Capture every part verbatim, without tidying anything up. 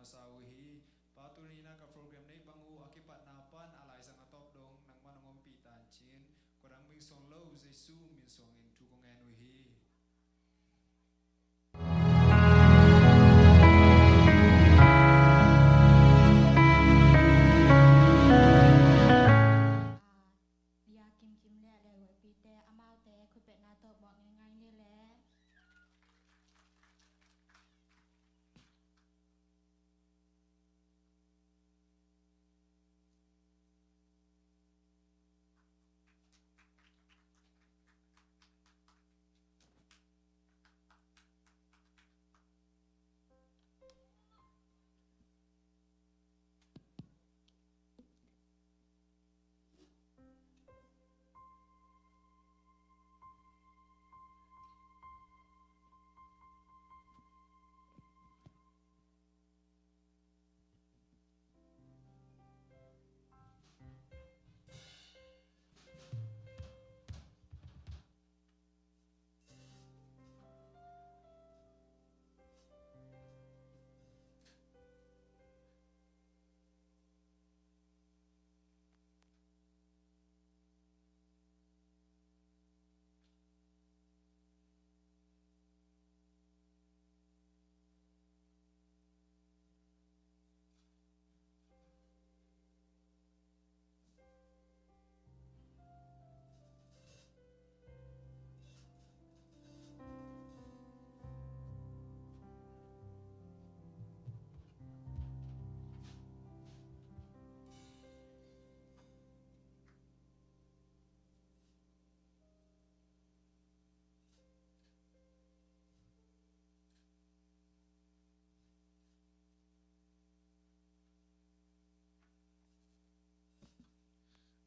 sa uh hi. Pa, tuni-in ah ka program nei bang uh a kipatna pan a laizang a tawp dong nangman hong ompih ta in cin, kua dang min suang lo, Jesu min suangin thu kong ngen uh hi. Lia Kim Kim le a leh huaipite, amaute khutbetna tawh buak ngaingai ni leh.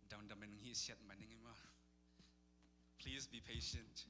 Damdam in hong hih siat mah ning ei maw. Please be patient.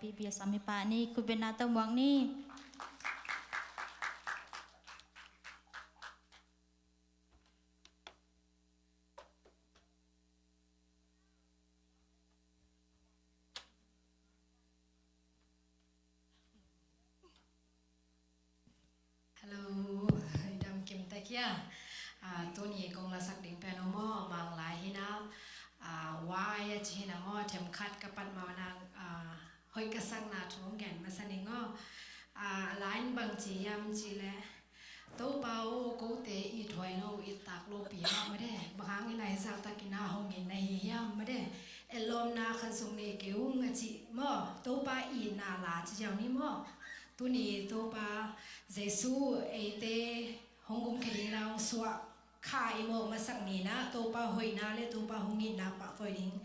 P B S a mipa ni, khutbetna tawh muak ni. Hello, i dam kim ta kia. Ah, tuni kong lasak ding pen maw, Manglai hi na. Ah, wai a ci hi na maw, themkhat ka pat maw na, ah, hoih ka sakna thu hong gen masa ning aw. Ah, a lain bang ci hiam cih leh, Topa aw, kote it huai lo, it tak lo pi mah mah de. Bang hang in a hi zahtak in a hong it na hi hiam mah de. Etlawmna khat zong nei kei ung a ci maw. Topa itna la ci ziau ni maw. Tuni Topa Jesu eite hong gumkhia dingin a hong suah kha i mawk masak ni na, Topa hoihna le Topa hong itna pahtawi ding.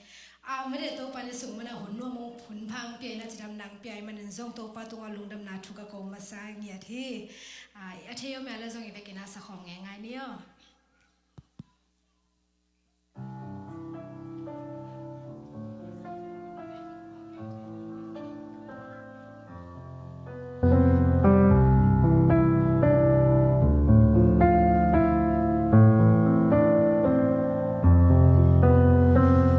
A mah de, Topa in sung mana hun nuam hong, hun pha hong pia in a, cidamna hong pia ahih manin zong Topa tungah lungdamna thu ka ko masa ngiat hi. A, a thei om a leh zong i vekin a sa khawm ngeingai ni aw.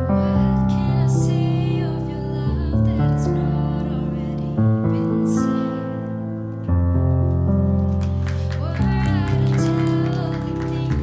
What can I say of your love that has not already been said? Were I to tell all the things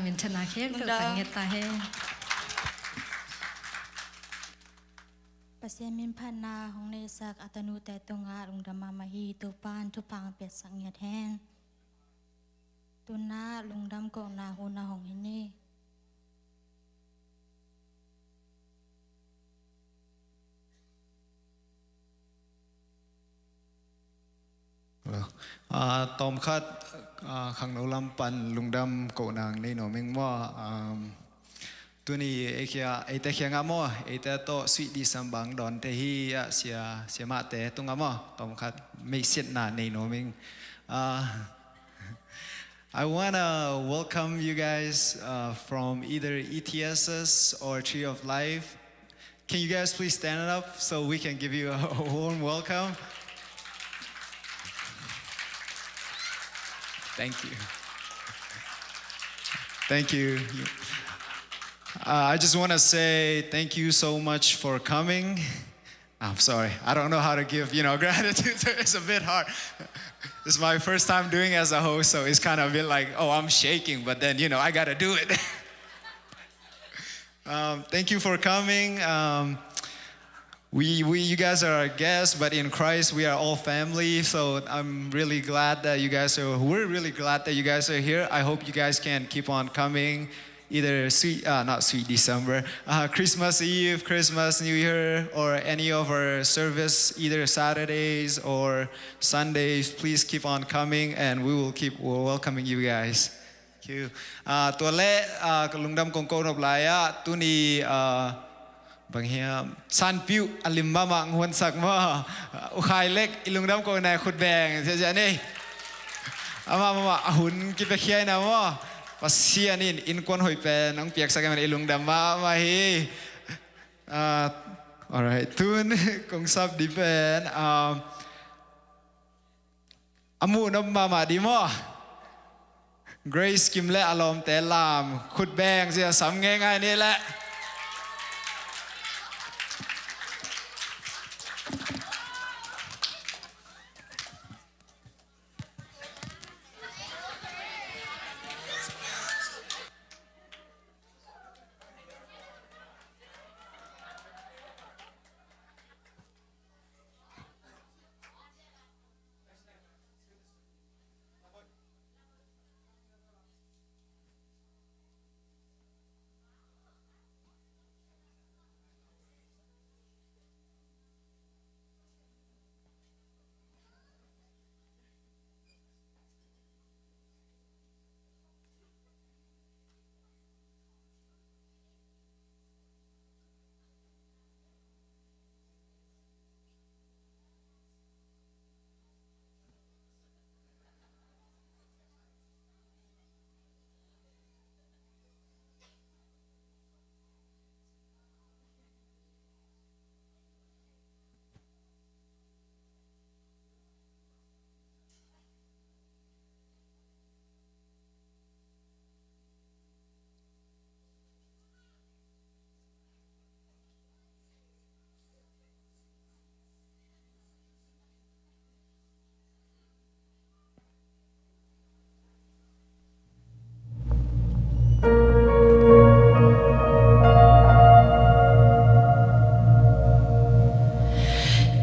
Minthanna khempeuh ka nget ta hen. Pasian min phatna hong neisak a tanute tungah lungdam mahmah hi. Topa'n thupha hong piaksak ngiat hen. Tuna lungdam kohna hun a hong hi ni. Hello. Ah, tawmkhat, ah, khangno lam pan lungdam kohna nei nuam ing maw. Um, tuni ei khia, eite khiangah maw, eite tawh Sweet December dawnte hi a, sia, siamahte tungah maw, tawmkhat meisiatna nei nuam ing. Ah, I wanna welcome you guys, uh, from either E T S S or Tree of Life. Can you guys please stand up so we can give you a warm welcome? Thank you. Thank you. Uh, I just wanna say thank you so much for coming. I'm sorry. I don't know how to give, you know, gratitude. It's a bit hard. It's my first time doing as a host, so it's kind of a bit like, oh, I'm shaking, but then, you know, I gotta do it. Um, thank you for coming. Um, we, we, you guys are our guests, but in Christ, we are all family. So I'm really glad that you guys are, we're really glad that you guys are here. I hope you guys can keep on coming. Either sweet, uh, not Sweet December, uh, Christmas Eve, Christmas, New Year, or any of our service, either Saturdays or Sundays, please keep on coming, and we will keep welcoming you guys. Thank you. Uh, tua leh, uh, ka lungdam kong ko nop lai ah, tuni, uh, bang hiam, Sanpiu a lim mahmah hong huansak maw. U Khai Lek, i lungdam kohna khut beng ziahziah ni. Amah mahmah a hun kipiakhia in ah maw. Pasian in innkuan hoih pen hong piaksak ahih manin i lungdam mahmah hi. Ah, alright. Tun kong sap ding pen, ah, a muh nop mahmah ding maw. Grace Kim leh a lawmte lam, khut beng ziah sam ngeingai ni leh.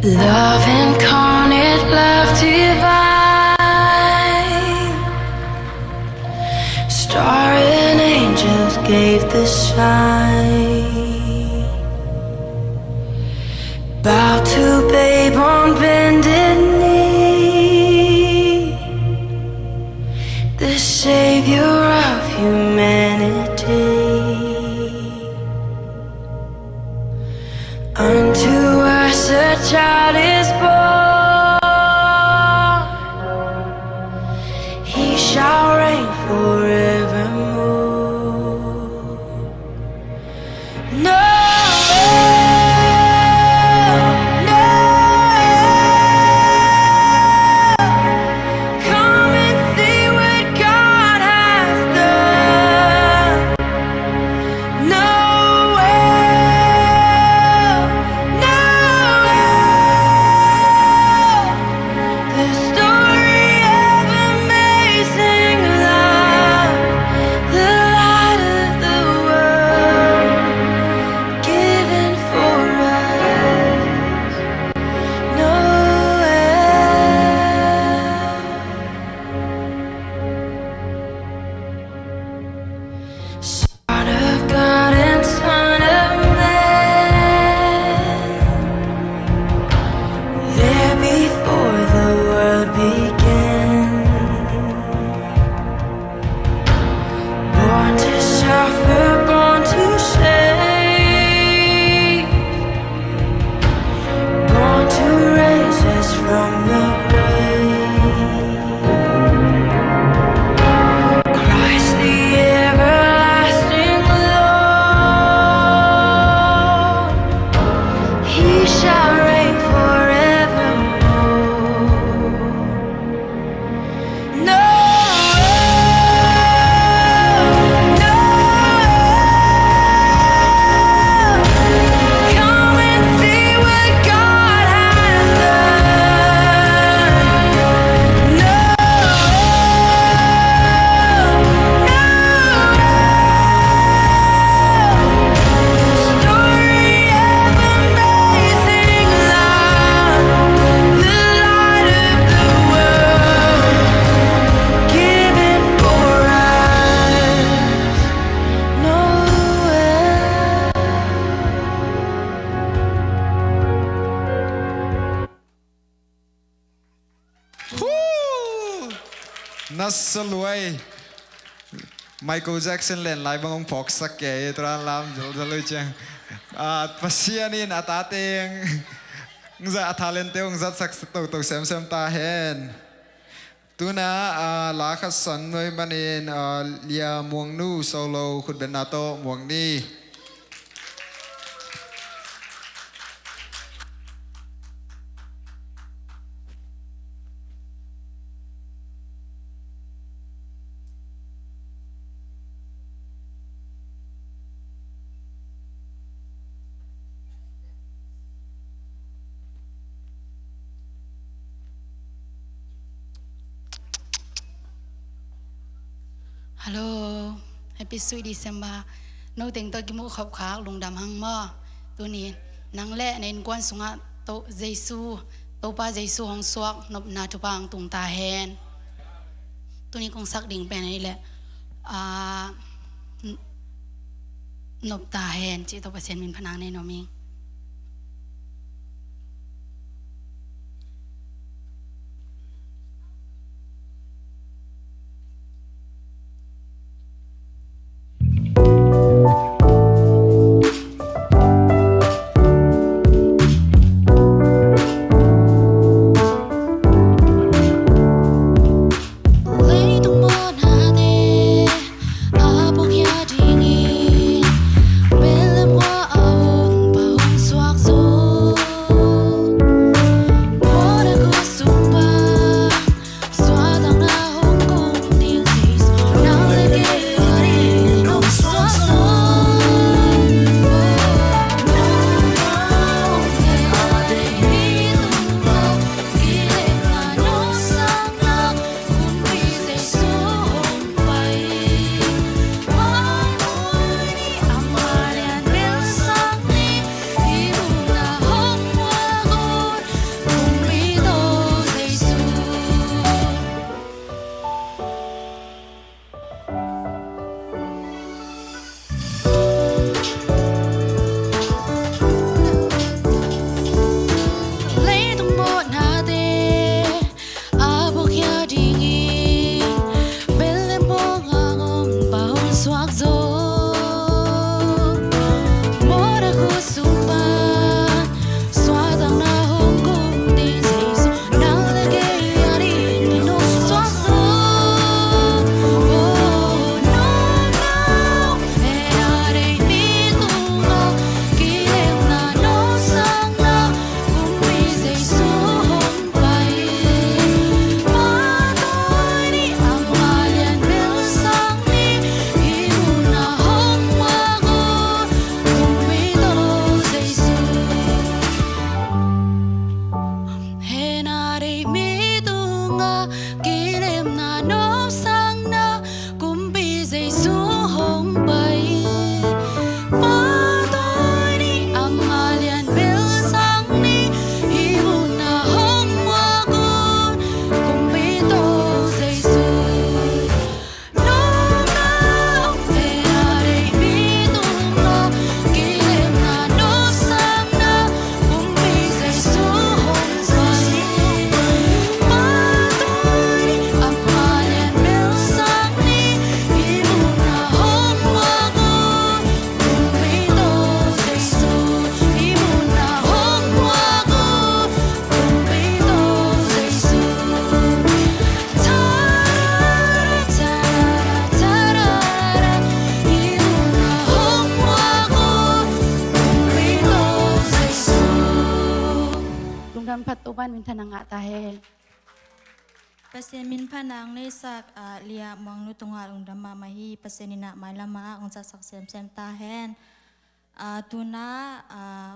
Love incarnate, love divine. Star and angels gave the sign. Bow to babe on bended knee, the Savior of humanity. Unto us a child is born, he shall reign forevermore. No, no, come and see what God has done. No, no, the story of amazing love, the Huu! Nasa luai. Michael Jackson len lai bang hong phawksak kei, tua lam zalzal ui ciang. Ah, Pasian in a tate hong zat, a talente hong zatsak toto semsem ta hen. Tuna, ah, la khat san nuai manin, ah, Lia Muangnu solo khutbetna tawh muang ni. Hello, Happy Sweet December. No teng tawh kimuh khop khak lungdam hang maw. Tuni nang le na innkuan sungah to Jesu, Topa Jesu hong suak nopna thupha hong tung ta hen. Tuni kong sak ding pen ahi leh, ah, n-, nop ta hen cih tawh Pasian min phanang nei nuam ing. Lungdam phat, Topa'n minthanna ngah ta hen. Pasian min phanang neisak, ah, Lia Muangnu tungah lungdam mahmah hi. Pasian in ah mailam ah hong zatsak semsem ta hen. Ah, tuna, ah,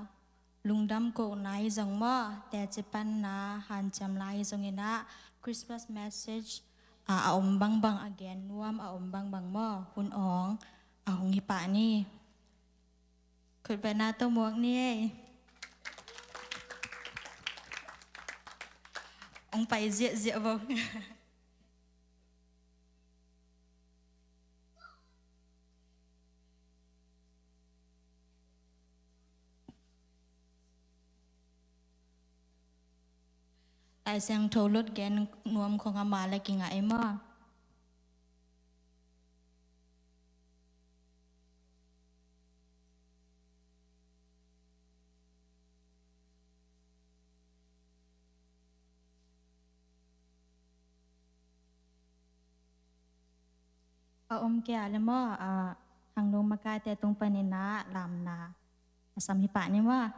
lungdam kohna hi zong maw, teci panna hanciam lai hi zongin ah Christmas message, ah, a om bangbang, a gen nuam a om bangbang maw, hun awng a hong hi pah ni. Khutbetna tawh muak ni ei. Hong pai ziahziah vo. Lai Siangtho lut gen nuam khong a, mah leh kingah ei maw? A om kei a leh maw, a, khangno makaite tung panin ah lamna a sam hi pah ni maw?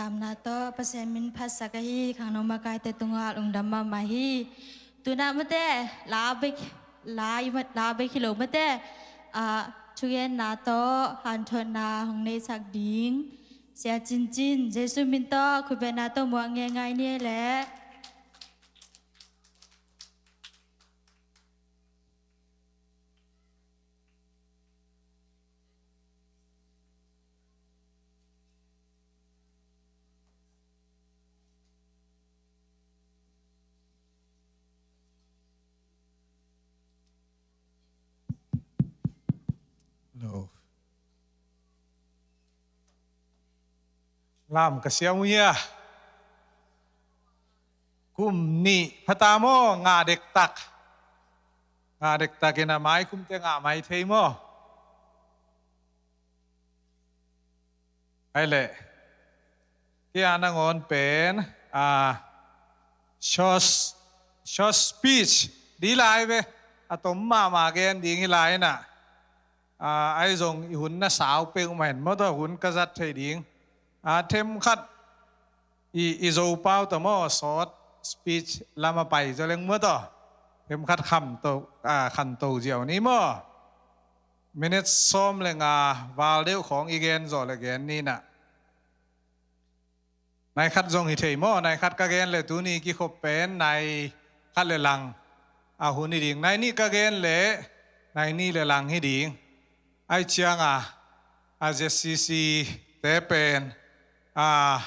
Lamna tawh Pasian min phatsak ahi khangno makaite tungah lungdam mahmah hi. Tuna mate, la bek, la i mat, la bek hi lo mate, ah, thugenna tawh hanthotna hong neisak ding Sia Cincin, Jesu min tawh khutbetna tawh muak ngeingai ni leh. Lam ka siam uh hia? Kum nih phata maw, ngah dektak. Ngah dektak in a mai kumte ngah mai thei maw? Ai leh, kei a nangawn pen, a, short, short speech di lai ve, a tom mahmah gen ding hi lai inah. A, ai zong i hun na sau peuhmah hen maw tawh, hun ka zat thei ding. A, themkhat i, i Zopau tawh maw, short speech lam a pai zaw leng maw tawh, themkhat khamto, a, khanto ziau ni maw. Minute sawm le nga val deuh khawng i gen zawh le gen ni inah. Nai khat zong hi thei maw, nai khat ka gen le tuni kikhop pen nai khat le lang a hun hi ding. Nai nih ka gen le nai nih le lang hi ding. Ai ciang a, a Z C C te pen, a,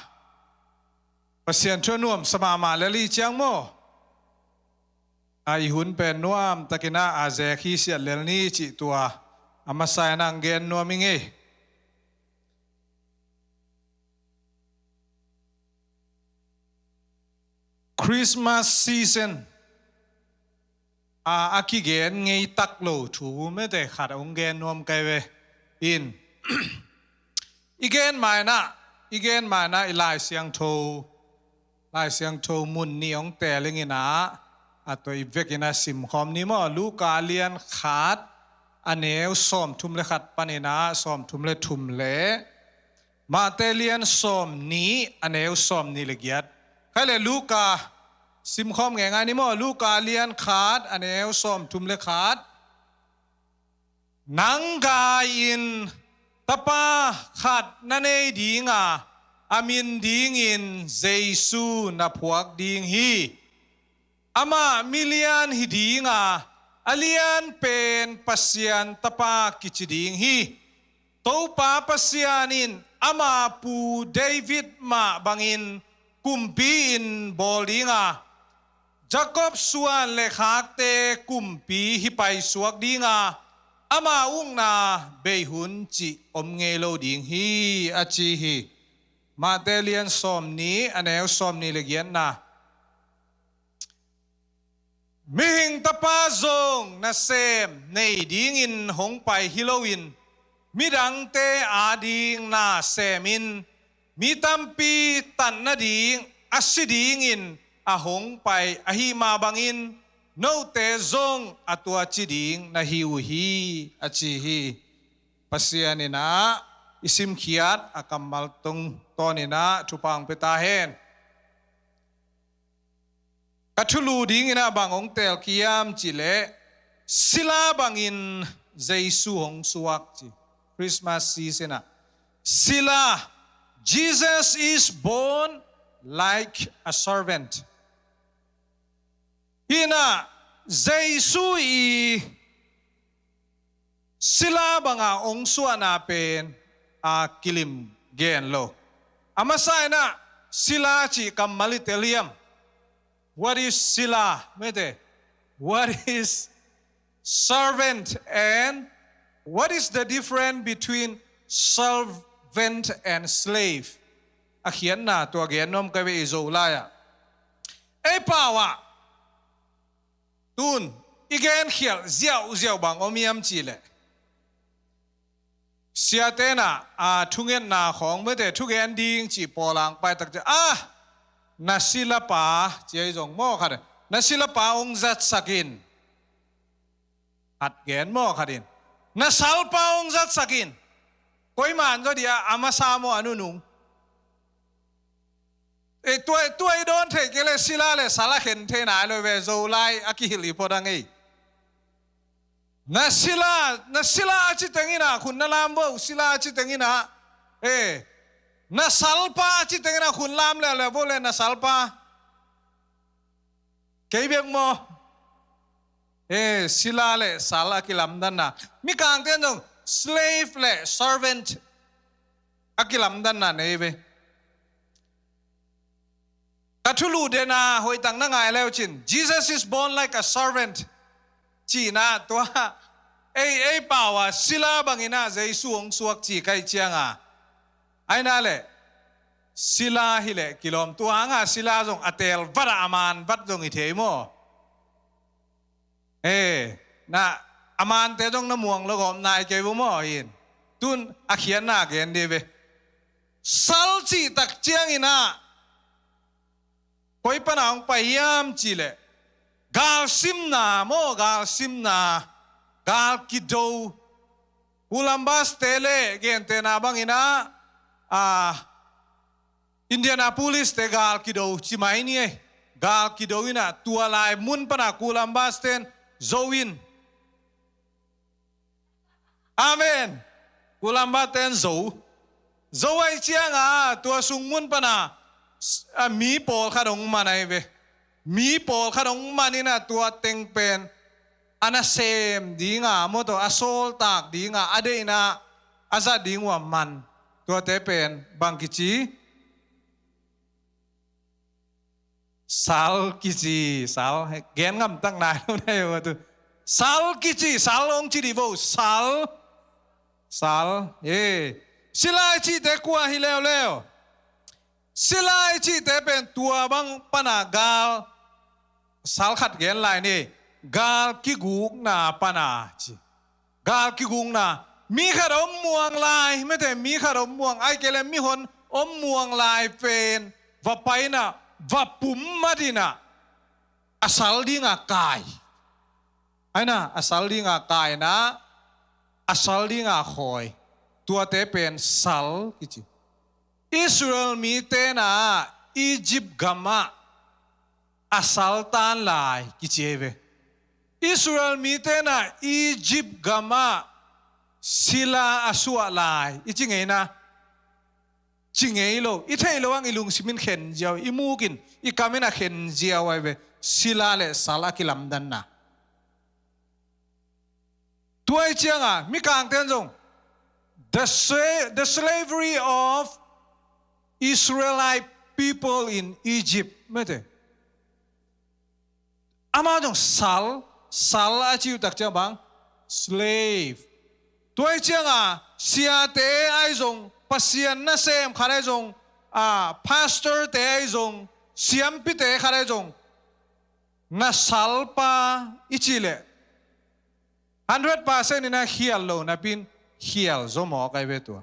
Pasian thu a nuamsa mahmah lel hi ciang maw, a, i hun pen nuamtakin a, a zek hi siat lel ni cih tua a masa in ang gen nuam ing ei. Christmas season a, a kigen ngei tak lo thu mete khat a hong gen nuam kai ve in. I gen ma inah, i gen ma inah i Lai Siangtho, Lai Siangtho mun nih hong teel ing inah, a tua i vekin a simkhawm ni maw. Luka lian khat a neu sawmthum le khat pan inah sawmthum le thum le Mate lian sawmnih a neu sawmnih le giat. Khai le Luka simkhawm ngeingai ni maw. Luka lian khat a neu sawmthum le khat. Nang gai-in tapa khat na nei dinga, a min dingin Jesu na phuak ding hi. Amah milian hi dinga, a lian pen Pasian Tapa kici ding hi. Topa Pasian in ama pu David mah bangin kumpi in bawl dinga, Jacob suan le khakte kumpi hi paisuak dinga, ama ukna beihun cih om ngei lo ding hi, a ci hi. Mate lian sawmnih a neu sawmnih le giatna. Mihing Tapa zong nasem nei dingin hong pai hi loin, midangte ading na semin, mi tampi tat nading a si dingin a hong pai ahi mah bangin, note zong a tua ci ding na hi uh hi, a ci hi. Pasian in ah i simkhiat a kammal tungtawn in ah thupha hong pia ta hen. Ka thulu dingin ah bang hong teel ka hiam cih leh, sila bangin Jesu hong suak ci. Christmas season ah sila, Jesus is born like a servant. Hi in ah Jesu i sila banga hong suahna pen a kilim gen lo. A masa in ah sila cih kammal i tel hiam? What is sila? Mete. What is servant and what is the difference between servant and slave? A khiatna tua gen nuam ka ve i Zo lai ah. Ei pau ah tun i genkhialh ziauziau bang om hiam cih leh, siate in ah, a, thungetna khawng mete, thugen ding cih pawlang pai tak ciang, a, na silapa ci ahi zong maw khat, na silapa hong zatsak in. Khat gen maw khat in, na salpa hong zatsak in. Koimah in zaw dia, a masa maw a nunung? E, tua, tua i dawn theih kei leh sila le sal a khen thei nai lo ve, Zolai a kihilh i pawt a ngei. Na sila, na sila a ci teng in ah khun na lam vo, sila a ci teng in ah. E, na salpa a ci teng in ah khun lam leuleu vo le na salpa. Kei bek maw? E, sila le sal a kilamdanna. Mikangte in zong slave le servant a kilamdanna nei ve. Ka thulu den a hoihtak na ngai leu cin, "Jesus is born like a servant," cihna tua, ei, ei pau a sila bangin ah Jesu hong suak ci ka hih ciang a, ai na leh sila hi leh kilawm, tua hang a sila zong a teel vat a, a maan vat zong hi thei maw? E, na, a maante zong na muang lo gawp nai kei vo maw, hi in. Tun a khiatna gen dih ve. Sal cih tak ciangin ah koi pan a hong pai hiam cih leh, galsimna maw, galsimna, gal kido. Columbus-te le gentehna bangin ah, a, Indianapolis-te gal kido ci mai ni ei. Gal kido in ah tua lai mun pan a Columbus-ten zo in. Amen. Columbus-ten zo. Zo ahih ciang a tua sung mun pan a, a, mi pawlkhat hong man ahi ve. Mi pawlkhat hong man in ah tua teng pen a nasem ding a, maw, tua a sawltak ding a, a deihna a zat ding uh a man. Tuate pen bang kici? Sal kici, sal. Gen ngam tak nai lo na hi uh a tu. Sal kici, sal hong ci dih vo, sal. Sal. E, sila i cihte kua hi leuleu? Sila i cihte pen tua bang pan a gal, sal khat gen lai ni, gal kigukna pan a ci. Gal kigukna. Mi khat a om muang lai, mete, mi khat a om muang, ahih kei leh mihon om muang lai pen va pai in ah, va pum mat in ah, a sal ding a kai. Ai na, a sal ding a kai in ah, a sal ding a khawi. Tuate pen sal kici. Israel mite in ah Egypt gam ah a sal tan lai kici ahi ve. Israel mite in ah Egypt gam ah sila a suah lai i ci ngei na? Ci ngei lo. I theih loh hang i lungsim in khen ziau, i muk in, i kam in a khen ziau ahi ve. Sila le sal a kilamdanna. Tua ahih ciang a, Mikangte'n zong, the sla-, the slavery of Israelite people in Egypt, mete. Amah zong sal, sal a ci uh tak ciang bang, slave. Tua ahih ciang a, siate ahi zong, Pasian nasem khat ahi zong, a, pastor-te ahi zong, siampite khat ahi zong, na salpa i cih leh, hundred percent in a khial lo napi in khial zaw mawk ahi ve tua.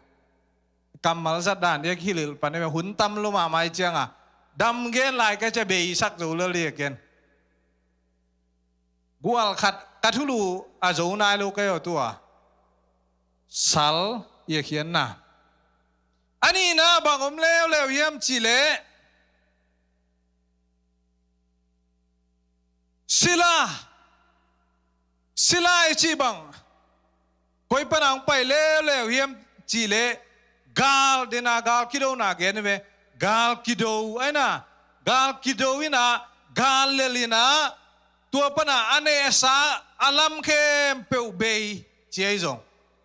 Kammal zat dan ding a kihilh pan ahi ve, hun tam lo mahmah ahih ciang a, dam gen lai ka ci a, beisak zo lel ding a ken. Gual khat ka thulu a zo nai lo ka hi aw tua. Sal i a khiatna. A nihna bang om leuleu hiam cih leh, sila, sila i cih bang koi pan a hong pai leuleu hiam cih leh, gal, den a gal kidona gen hi ve. Gal kido, ai na, gal kido in a, gal lel in a, tua pan a a nehsa a lam khempeuh bei ci ahi zong.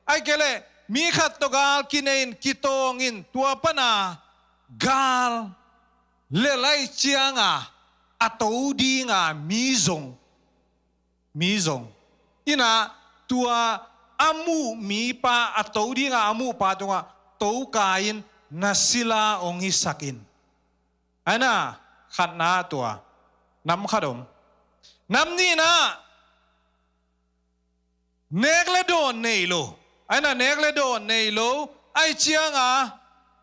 Ahih kei leh mi khat tawh gal kinei in, kitawng in, tua pan a gal lel ahih ciang a, a to ding a mi zong, mi zong in a, tua a muh mipa, a to ding a a muhpa tungah to kai in, na sila hong hisak in. Ai na, khatna tua. Nam khat om. Nam nihna, nek le dawn nei lo. Ai na, nek le dawn nei lo. Ahih ciang a,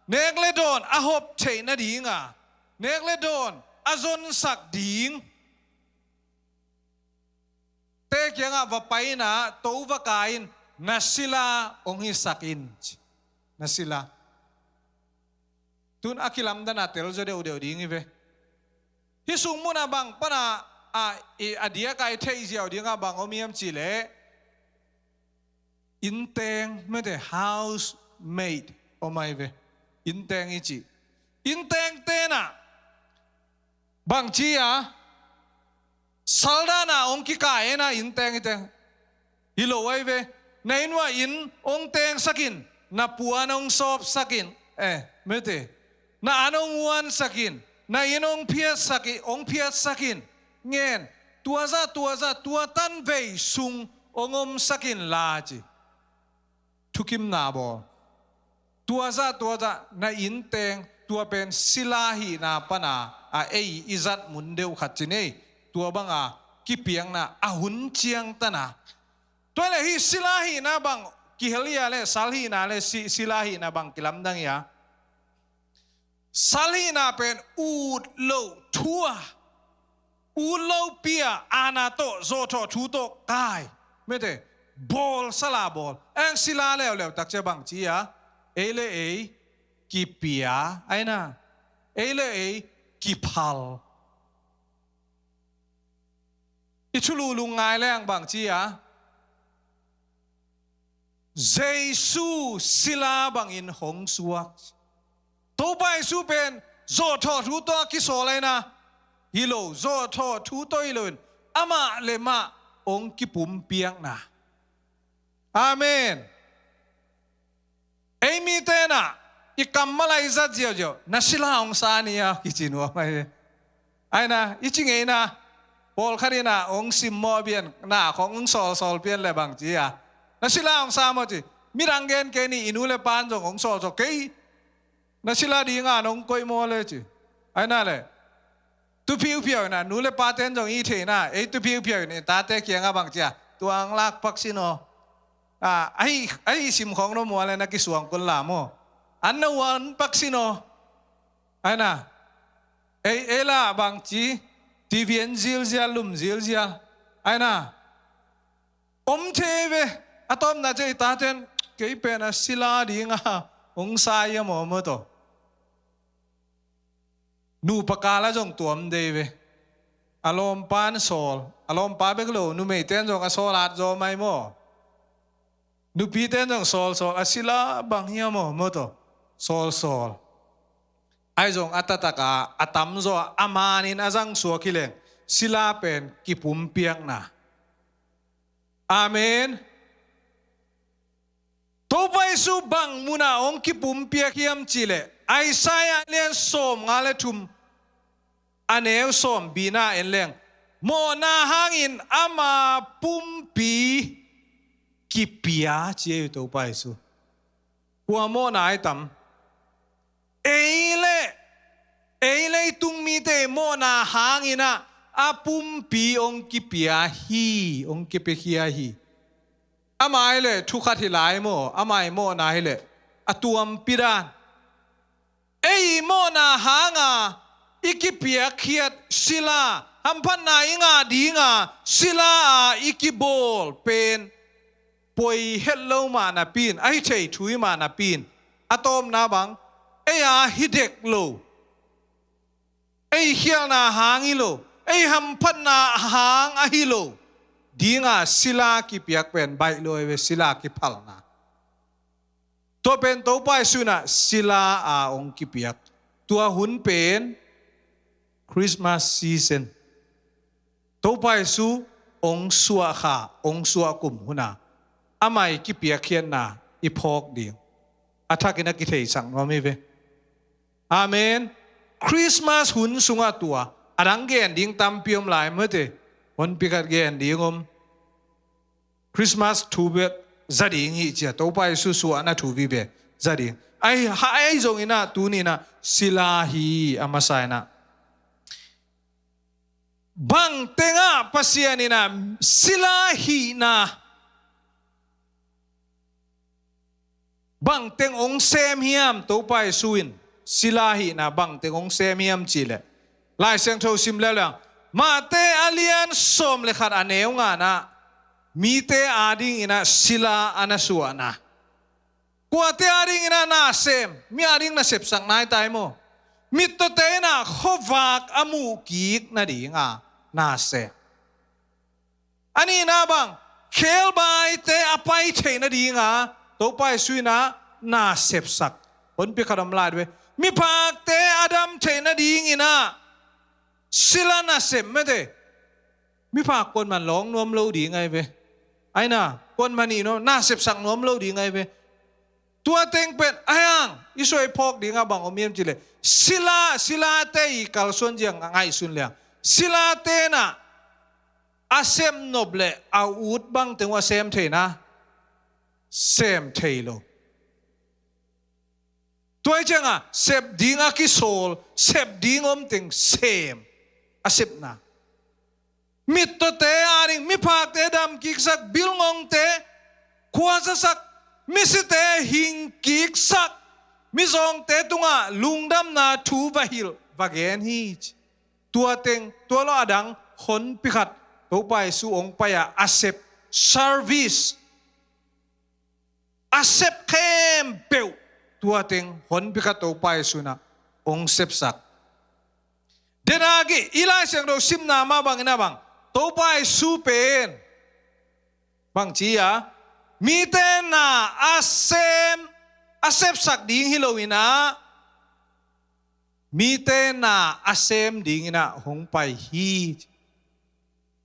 nek le dawn a hop theih nading a, nek le dawn a zonsak ding te kiangah va pai in a, to va kai in, na sila hong hisak in. Na sila. Tun a kilamdana telzaw deuhdeuh ding hi ve. Hih sung munah bang pana a, i, a diaka i theih ziau dingah bang om hiam cihleh, innteng, mete, housemaid om ahi ve. Innteng i cih, innteng tenah bangci a, saldana hong kikah ena innteng i teng hi lo ahi ve. Na inn uah inn hong tengsakin, na puan hong sawpsakin, eh, mete, na an hong uansakin, na inn hong phiatsakin, hong phiatsakin. Ngen, tuazah tuazah tua tanvei sung hong omsakin la ci. Thukimna bawl. Tuazah tuazah na innteng, tua pen sila hihna pana a ei i zat mun deuh khat ci nei. Tua banga kipiakna a hun ciangtana. Tua le hih sila hihna bang kihel hia le, sal hihna le, si, sila hihna bang kilamdang hia? Sal hihna pen ut loh thu a, ut loh pi a, aana tawh, zawhthawh thu tawh kai, mete, bawl, sala bawl. Eng sila leuleu takcia bangci a, ei le ei kipia, aina, ei le ei kiphal. I thulu lungngai leng bangci a, Jesu sila bangin hong suak. Topa Jesu pen zawhthawh thu tawh a kisawl aina hi lo, zawhthawh thu tawh hi loin amah le mah hong kipumpiakna. Amen. Ei mite na i kammal a i zat ziauziau, na sila hong sa ni a kici nuam ahi. Aina, i ci ngeina, pawlkhat ina hong simmawh pian, na khong hong sawlsawl pian le bangci a, na sila hong sa maw ci. Midang gen kei ni, i nu le pan zong hong sawlsawl kei. Na sila dinga nong koih maw le ci. Aina le, tu phiuphiau ina, nu le paten zong i theina, ei tu phiuphiau ina, i tate kianga bangci a, tua ang lak pak sin aw. A, ahi, ahi sim khong no mua le na kisuang kul la maw. An na uan pak sin aw. Aina, ei, ei la bangci, T V en zilzial, lum zilzial. Aina, om thei ve, a tawpna cia i taten, kei pen a sila dinga hong sa ia maw maw tawh. Nupa kala zong tuam dei ve. A lawmpan sawl, a lawmpa bek lo, numeiten zong a sawl at zaw mai maw. Nupiten zong sawlsawl, a sila bang hia maw maw tawh. Sawlsawl. Ai zong a tataka, a tamzaw a manin a zangsuak hi leng, sila pen kipumpiakna. Amen. Topa Jesu bang muna hong kipumpiak hiam cihleh, Isaiah lian sawmnga le thum, a neu sawm bina en leng, mawhna hangin ama pumpi kipia ci ei Topa Jesu. Kua mawhna ai tam? Ei le, ei leitung mite mawhna hangin ah a pumpi hong kipia hi, hong kipiakhia hi. Amah i le thukhat hi lai maw, amah i mawhna hi le a tuampi dan. Ei mawhna hanga i kipiakkhiat sila, hamphatna i ngah dinga sila a i kibawl pen poi het lo mah napi in, a hi thei thu hi mah napi in, a tawpna bang, ei a hi dek lo, ei khialhna hang hi lo, ei hamphatna hang a hi lo dinga sila kipiak pen baih lo ei ve, sila kiphalna. Tua pen Topa Jesu in ah sila a hong kipiak. Tua hun pen Christmas season. Topa Jesu hong suah kha, hong suah kum hun a, amah i kipiakkhiatna i phawk ding a thakin a kitheisak nuam hi ve. Amen. Christmas hun sungah tua a dang gen ding tampi om lai mate. Honpi khat gen ding om. Christmas thu bek za ding hi cia, Topa Jesu suahna thu vive za ding. Ai, ha, ai zong in ah tuni in ah sila hi a masa in ah. Bang tengah Pasian in ah sila hihna, bang teng hong sem hiam, Topa Jesu in sila hihna bang teng hong sem hiam cihleh, Lai Siangtho sim leuleu, Mate a lian sawm le khat a neu nga in ah mite adingin ah sila a na suahna. Kuate a dingin ah na sem, mi a ding na sepsak nai tai maw? Mittawte in ah khuavak a muh kik nading a na sem. A nihna bang, khebaite a pai theih nading a Topa Jesu in ah na sepsak. Honpi khat om lai ve. Miphakte a dam theih nadingin ah sila na sem mete. Miphak kuaman lawng nuam lo ding ahi ve. Aina, kuaman ih nuam, na sepsak nuam lo ding ahi ve. Tua teng pen, ahi hang, i suai phawk ding a bang om hiam cih leh, sila, silate i kalsuan ziang a ngaihsun liang. Silate in ah a sem nop leh a ut bang teng uh a sem thei na, sem thei lo. Tua hi ciang a, sep ding a kisawl, sep ding om teng sem, a sepna. Mittawte a ding, miphakte dam kiksak, bilngongte khuazasak, misite hing kiksak, mizawngte tungah lungdamna thu va hilh, va gen hi ci. Tua teng, tua lo a dang, honpi khat, Topa Jesu hong pai a, a sep, service, a sep khempeuh, tua teng honpi khat Topa Jesu in ah hong sepsak. Denagi, i Lai Siangtho simna mah bangin ah bang, Topa Jesu pen bang ci a, mite na a sem, a sepsak ding hi lo in ah, mite na a sem dingin ah hong pai hi.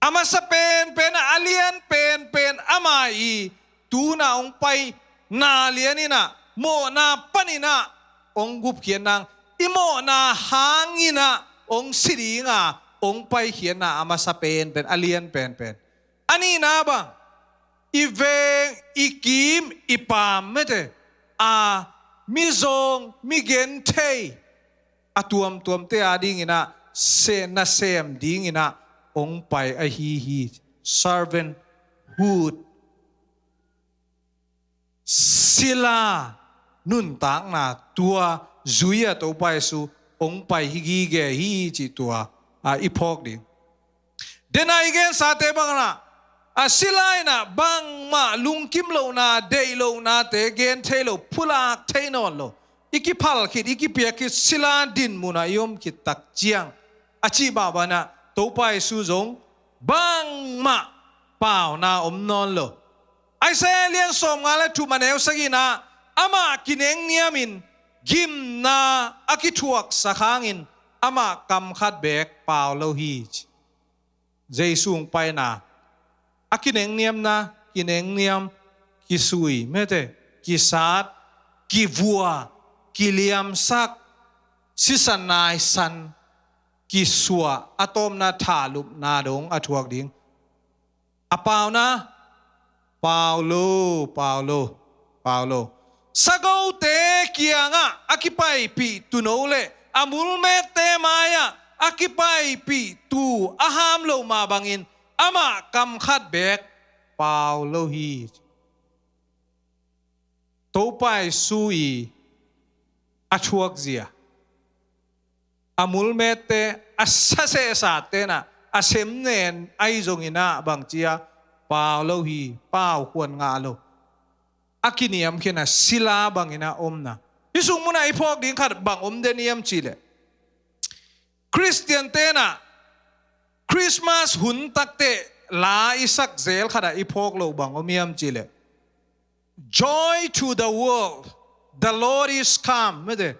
A masa penpen, a lian penpen, ama i tu-in ah hong pai na lian in ah, mawhna panin ah hong gupkhiat nang, i mawhna hangin ah hong si ding a hong paikhiatna a masa penpen, a lian penpen. A nihna bang, i veng, i kim, i paam mete, a mizawng, mi genthei, a tuamtuamte a dingin ah, se, na sem dingin ah hong pai ahi hi. Servanthood. Sila nuntakna tua zui a Topa Jesu hong pai hi gige hi cih tua, a, i phawk ding. Denai gensate bangin ah, a sila in ah bangmah lungkim lohna, deih lohnate gen thei lo, pulak thei nawn lo. I kiphal khit, i kipiak khit, sila dinmun ah i om khit tak ciang, a cih bangbang in ah Topa Jesu zong bangmah pauna om nawn lo. Isaiah lian sawmnga le thum a neu sagihna, amah kinengniamin gimna a kithuaksak hangin amah kam khat beek pau lo hi ci. Jesu hong paina, a kinengniamna, kinengniam, kisui, mete, kisat, kivua, kiliamsak, sisan naisan, kisuah, a tawpna thahlupna dong a thuak ding. A pauna, pau lo, pau lo, pau lo. Sagote kiangah a kipaipih tuuno le a mulmette mai-ah a kipaipih tuu a ham lo mah bangin amah kam khat beek pau lo hi. Topa Jesu i a thuakzia, a mulmette, a sasehsate in ah, a semnen ahi zongin ah bangci a pau lo hi, pau khuan ngah lo. A kiniamkhiatna sila bangin ah omna. Hih sung munah i phawk ding khat bang om den hiam cih leh, Khristiante in ah Christmas hun takteh la i sak zel khat ah i phawk loh bang om hiam cih leh, "Joy to the world, the Lord is come." Mete,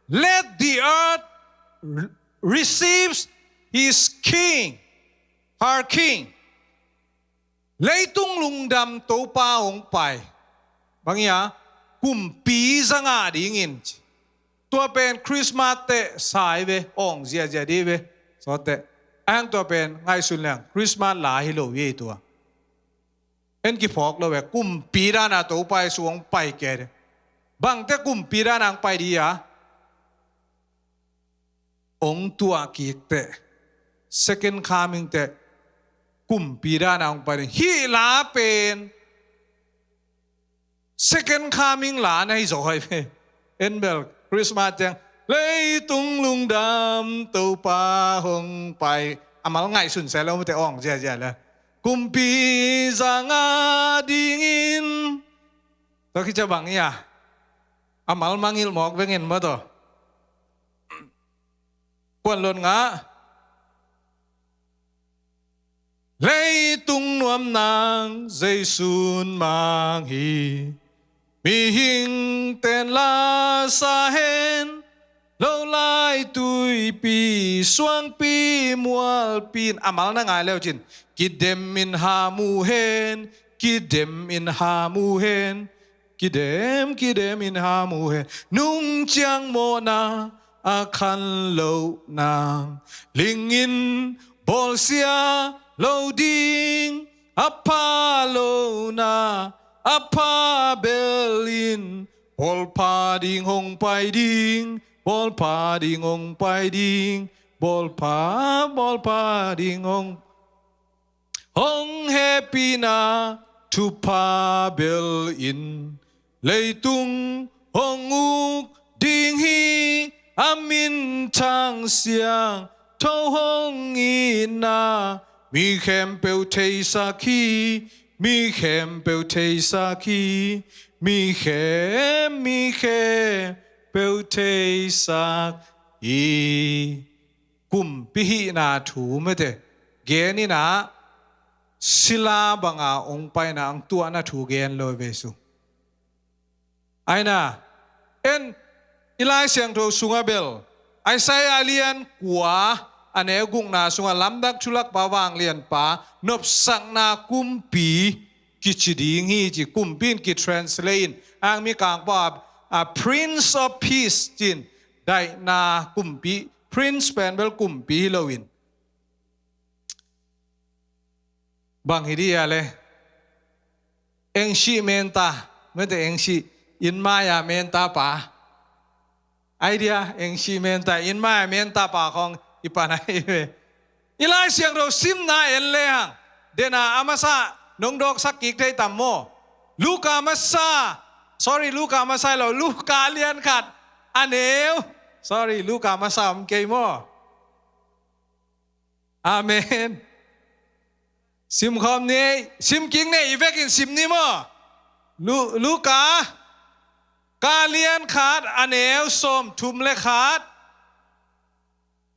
"Let the earth re-, receives his king, her king." Leitung lungdam Topa hong pai. Bang hia, kumpi za ngah dingin ci. Tua pen Christmas teh sa hi ve, awng ziahziah dih ve. Sawt teh. Ahi hang tua pen ngaihsun leng Christmas la hi lo hi ei tua. En kiphawk lo ve, kumpi dan a Topa Jesu hong pai kei ding. Bang teh kumpi dan a hong pai ding hia? Hong tuah kik teh, second coming teh, kumpi dan a hong pai ding. Hih la pen second coming la na hi zaw hi ve. En bel Christmas ciang, "Leitung lungdam Topa hong pai." A mal ngaihsun se lo mete, awng ziahziah le. "Kumpi za ngah dingin." Tua khit ciang bang hia, A mal mangilh mawk vengin maw taw. Kuan lon ngah. Leitung nuam nang Jesu'n mang hi. Mihing ten la sa hen, lo lai tuipi, suangpi, mualpi in. A mal na ngai leu cin. Kidem in ha mu hen, kidem in ha mu hen. Kidem, kidem in ha mu hen. Nung ciang mawhna a khan lo nang. Ling in bawlsia lo ding, a pha lo na, a pha bel in. Bawlpha ding hong pai ding, bawlpha ding hong pai ding, bawlpha, bawlpha ding hong Hong hehpihna thupha bel in, leitung hong uk ding hi. A minthang siangtho hong itna, mi khempeuh theisak hi, mi khempeuh theisak hi, mi khem, mi khempeuh theisak hi. Kumpi hihna thu mete gen in ah, sila banga hong paina hong tuahna thu gen lo ve su. Aina, en, i Lai Siangtho sunga bel, Isaiah a lian kua, a neu gukna sunga lamdang thulakpa vanglianpa nopsakna kumpi kici ding hi ci. Kumpi in kitranslate in, ang Mikangpau a, a Prince of Peace cin, daihna kumpi, Prince pen bel kumpi hi loin. Bang hi dih a le, eng sih menta, mete eng sih, inn mai-a menta pa. Idea, eng sih menta, inn mai-a menta pa khong i pan ahi ve. I Lai Siangtho simna en le hang, dena a masa nong dawksak kik thei tam maw? Luka masa, sorry, Luka masa hi lo, Luka lian khat a neu, sorry, Luka masa om kei maw? Amen. Sim khawm ni, sim kik ni, i vekin sim ni maw? Lu-, Luka, ka lian khat a neu sawmthum le khat.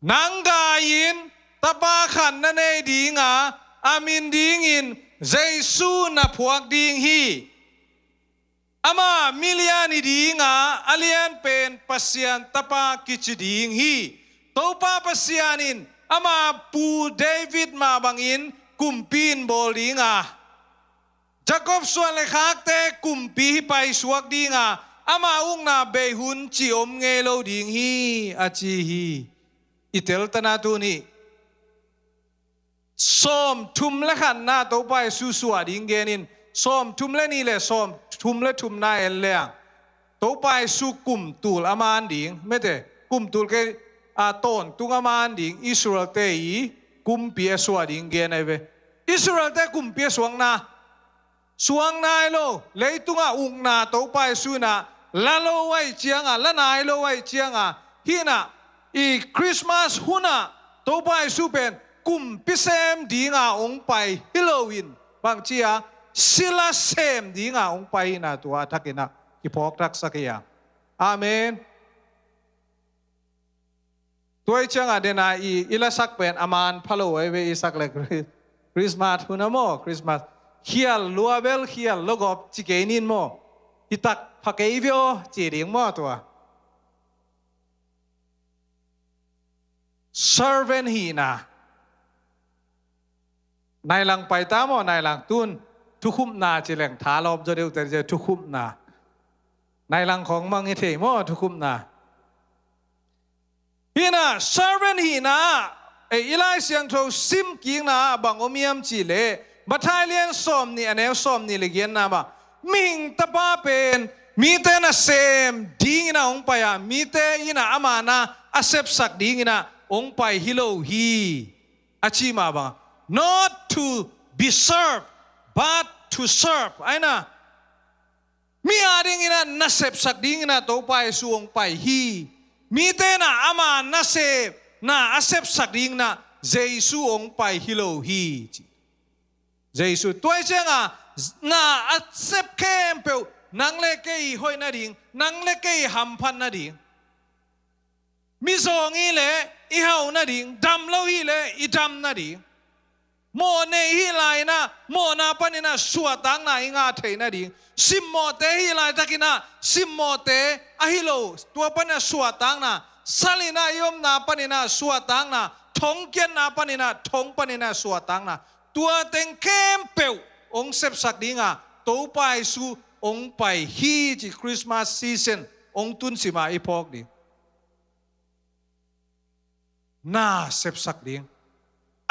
Nang gai in, tapa khat na nei dinga, a min dingin Jesu na phuak ding hi. Amah milian hi dinga, a lianpen Pasian tapa kici ding hi. Topa Pasian in ama pu David mah bangin kumpi in bawl dinga, Jacob suan le khakte kumpi hi paisuak dinga, ama ukna bei hun ci om ngei lo ding hi, a ci hi. I teltana tuni sawmthum le khatna Topa Jesu suah ding genin, sawmthum le nih le sawmthum le thumna en leng, Topa Jesu kum tul a man ding, mete, kum tul kei a tawntung a man ding, Israel-te i kumpi a suah ding gen ahi ve. Israel-te kumpi a suakna, suang nai lo, leitungah ukna Topa Jesu in ah la lo ahih cianga, la nai lo ahih cianga, hih in ah i Christmas hunah Topa Jesu pen kumpi sem dinga hong pai hi loin, bangci a, sila sem dinga hong pai hi in ah tua a thakin ah kiphawk thaksak hi a. Amen. Tua i cianga dena i, i lasak pen a man pha lo ahi ve, i sak le Chris-, Christmas hun a maw, Christmas. Khial lua bel khial lua gawp ci kei nin maw. Hi tak pha kei vio ci ding maw tua. Servant hihna. Nai lang pai ta maw, nai lang tun. Thukhupna ci leng tha lawp zaw deuh te ci thukhupna. Nai lang khawng mang i thei maw, thukhupna. Hih in ah, servant hihna, ei, i Lai Siangtho sim kikna bang om hiam cih leh, Matthai lian sawmnih a neu sawmnih le giatna mah, mihing tapa pen mite nasem dingin ah hong pai a, mite in ah ama na a sepsak dingin ah hong pai hi lo hi, a ci mah bang. Not to be served, but to serve. Aina, mi a dingin ah na sepsak dingin ah Topa Jesu hong pai hi. Mite in ah ama nasepna a sepsak dingin ah Jesu hong pai hi lo hi, ci. Jesu, tua i cianga na a sep khempeuh Nang le kei i hoih nading, nang le kei i hamphat nading. Mizawng hi leh i hau nading, dam lo hi leh i dam nading. Mawh nei hi lai-in ah, mawhna panin ah suahtakna i ngah theih nading. Simmawhte hi laitakin ah, simmawhte ahi lo, tua panin ah suahtakna, sal-in ah i omna panin ah suahtakna, thongkiatna panin ah, thong panin ah suahtakna. Tua teng khempeuh hong sepsak ding a, Topa Jesu hong pai hi ci Christmas season hong tun sim a i phawk ding. Na sepsak ding.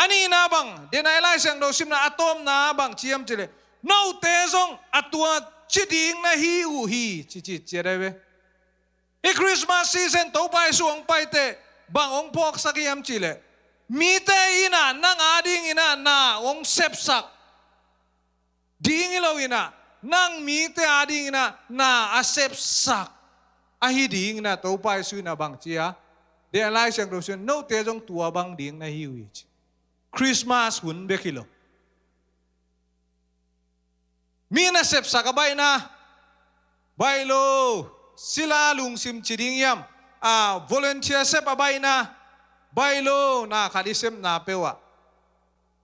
A nihna bang, denai Lai Siangtho simna a tawpna bang ci hiam cih leh, note zong a tua ci ding na hi uh hi, ci ci ciat ahi ve. Hih Christmas season Topa Jesu hong pai teh bang hong phawksak hiam cih leh, mite in ah nang adingin ah na hong sepsak ding hi lo-in ah, nang mite adingin ah na a sepsak ahi dingin ah Topa Jesu in ah bang ci a, denai Lai Siangtho simna, note zong tua bang ding na hi uh hi ci. Christmas hun bek hi lo. Mi na sepsak a baihna, baih lo, sila lungsim ci ding hiam, a volunteer sep a baihna, baih lo, na khat i sepna peuh ah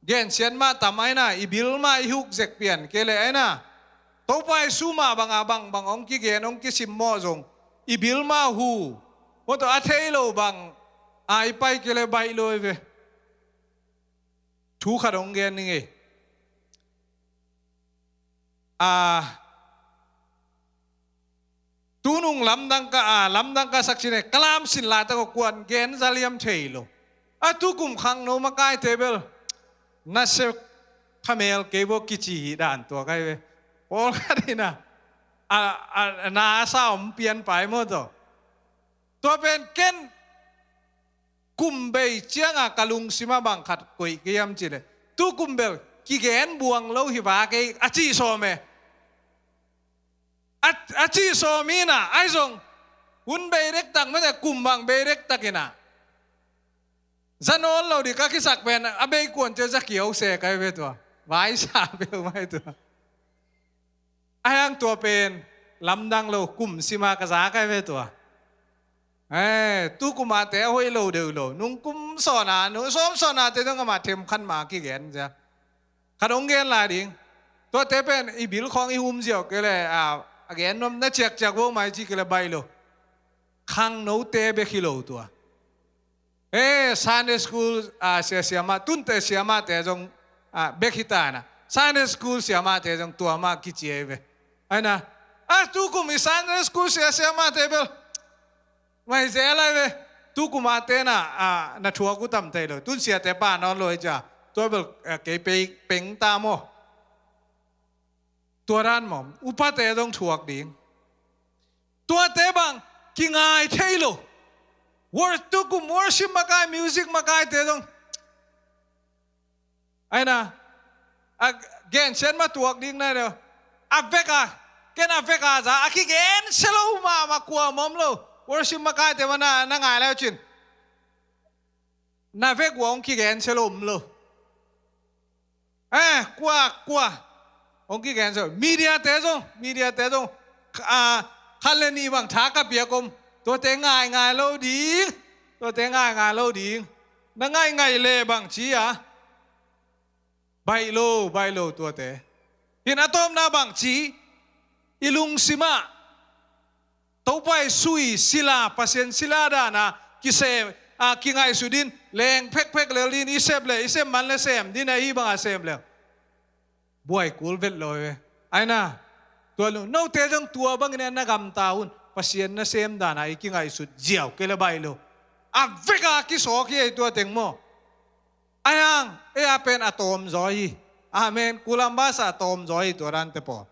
gensiat mah tam ahi na, i bil mah i huk zek pian kei leh ahi na. Topa Jesu mah bang a bangbang hong kigen, hong kisimmawh zong i bil mah hu, mawtaw a thei lo bang a i pai kei leh baih lo hi ve. Thu khat hong gen ning ei. A, tunung lamdang ka, a, lamdang ka sak cih leh, ka lamsin laitak a kuan gen za liam thei lo. A, tukum khangno makaite bel na sep khamel kei bo kici hi dan tua kai ve. Pawlkhat in ah, a, a, na sa om pian pai mawtaw. Tua pen ken kum bei ciangah ka lungsim ah bang khat koih ka hiam cih leh, tukum bel kigen buang lo hi va kei a cih sawm e. A, a cih sawm in ah, ahi zong hun bei dektak mete, kum bang bei dektak in ah, za nawn lo ding ka kisak pen a bei kuan ciang za kio se kai ve tua. Vaisa peuh mai tua. Ahi hang tua pen lamdang lo, kum sim a ka za kai ve tua. Eh, tukum ate a hoih lo deuh lo. Nungkum sawn a, nung sawm sawn ate zong amah themkhat mah kigen cia. Khat hong gen lai ding. Tuate pen i bil khawng i hum ziau kei leh, a, a gen nuam na ciakciak vo mai ci kei leh baih lo. Khangnote bek hi lo tua. Eh, Sunday school, a, sia, siamah, tunte siamahte zong, a, bek hi ta na. Sunday school siamahte zong tua mah kici ahi ve. Ahi na, a, tukum i Sunday school sia, siamahte bel mai zel ahi ve. Tukum ate na, a, na thuak uh tam thei lo. Tun siate pa nawn lo ahi cia. Tua bel, a, kei pei, peng ta maw. Tua dan maw, upate zong thuak ding. Tuate bang kingai thei lo. Wor-, tukum worship makai, music makaite zong. Ahi na, a gensiat mah tuak ding na deuh. A vek a, ken a vek a za, a kigensia lo mahmah kuamah om lo. Worship makaite mah na, na ngai le uh cin. Na vek uh hong kigensia lo om lo. Eh, kua, kua. Hong kigen so. Mediate zong, mediate zong. A, khat le nih bang tha ka piak om. Tuate ngaingai lo ding. Tuate ngaingai lo ding. Na ngaingai le bang ci a. Baih lo, baih lo tuate. Hin a tawpna bang ci. I lungsim ah Topa Jesu i sila, Pasian sila dan a kisem, a, kingaihsut in, leng phekphek lel in, i sep le, i sep man le sem din a, i bang a sem le. Buai kul vet lo e. Ahi na, tua lo, note zong tua bangin na gamta un, Pasian nasem dan a i kingaihsut ziau kei le baih lo. A vek a kisawk hi ei tua teng maw. Ahi hang, ei a pen a tawm zaw hi. Amen. Kulam basa a tawm zaw hi tua dante pawl.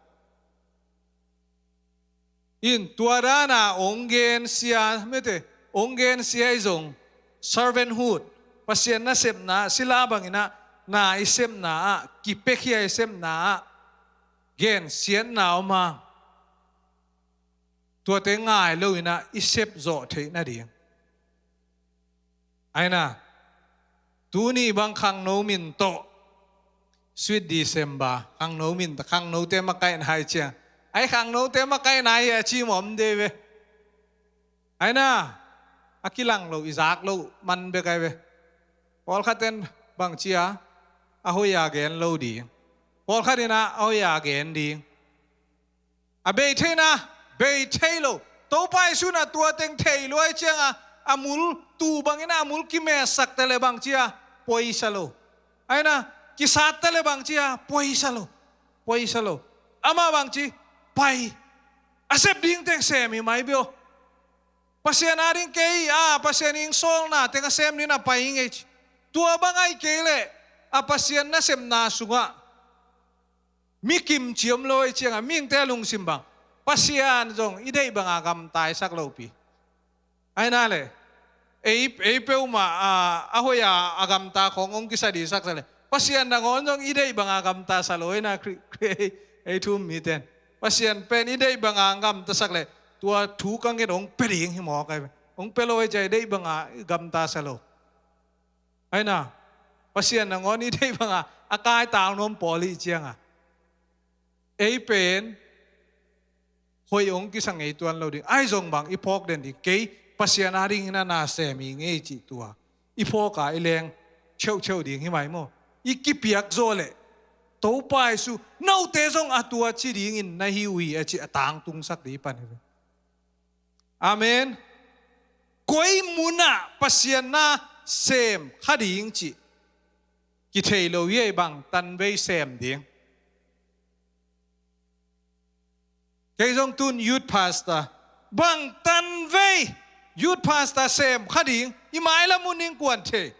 In tua dan a ong gensia, mete, ong gensia i zong, servanthood, Pasian nasepna, sila bangin ah, na i sepna ah, kipekhia i sepna ah, gensiatna om a, tuate ngai lo in ah, i sep zawh theih nading. Ahi na, tuni bang khangno min tawh, Sweet December, khangno min, khangnote makaihna hai ciang, Ai khangnote makaihna hi a ci mawm dei ve. Aina, a kilang lo, i zak lo man bek ai ve. Pawlkhat in bang cia, a hoih a gen lo ding. Pawlkhat in a hoih a gen ding. A bei theihna, bei thei lo. Topa Jesu in a tua teng thei lo ai cianga, a mul tu bangin a mul kimetsakte le bang cia, poisa lo. Aina, kisatte le bang cia, poisa lo. Poisa lo. Ama bang ci, pai. A sep ding teng sem hi mai bia. Pasian a ding kei a, Pasian ing sawlna teng a sem ding a pai hi ngei ci. Tua bang ai kei le, a Pasian nasepna sungah mi kimci om lo ai cianga, mihingte lungsim bang, Pasian zong i deih banga gamtaisak lopi. Aina le, ei, ei peuhmah a, a hoih a, a gamta khong hong kisa dihsak sa le, Pasian nangawn zong i deih banga gamta sa lo, aina Khri-, Khri-, ei, ei thu um miten. Pasian pen i deih banga gamtasak le, tua thu ka nget hong pia ding hi mawk ai ve. Hong pia lo ai cia i deih banga gamta sa lo. Aina, Pasian nangawn i deih banga, a kaital nuam pawl i cianga. Ei pen, hoih hong kisa ngei tuan lo ding. Ai zong bang, i phawk den ding. Kei, Pasian a dingin a na sem hi ngei cih tua. I phawk a, i leng, cheuhcheuh ding hi mai maw. I kipiak zaw le. Topa Jesu, note zong a tua ci dingin na hi uh hi a ci a tangtungsak ding pan hi ve. Amen. Koi munah Pasian na sem kha ding cih kithei lo hi ei, bang tanvei sem ding. Kei zong tun youth pastor, bang tanvei youth pastor sem kha ding, i mailam un ning kuan thei.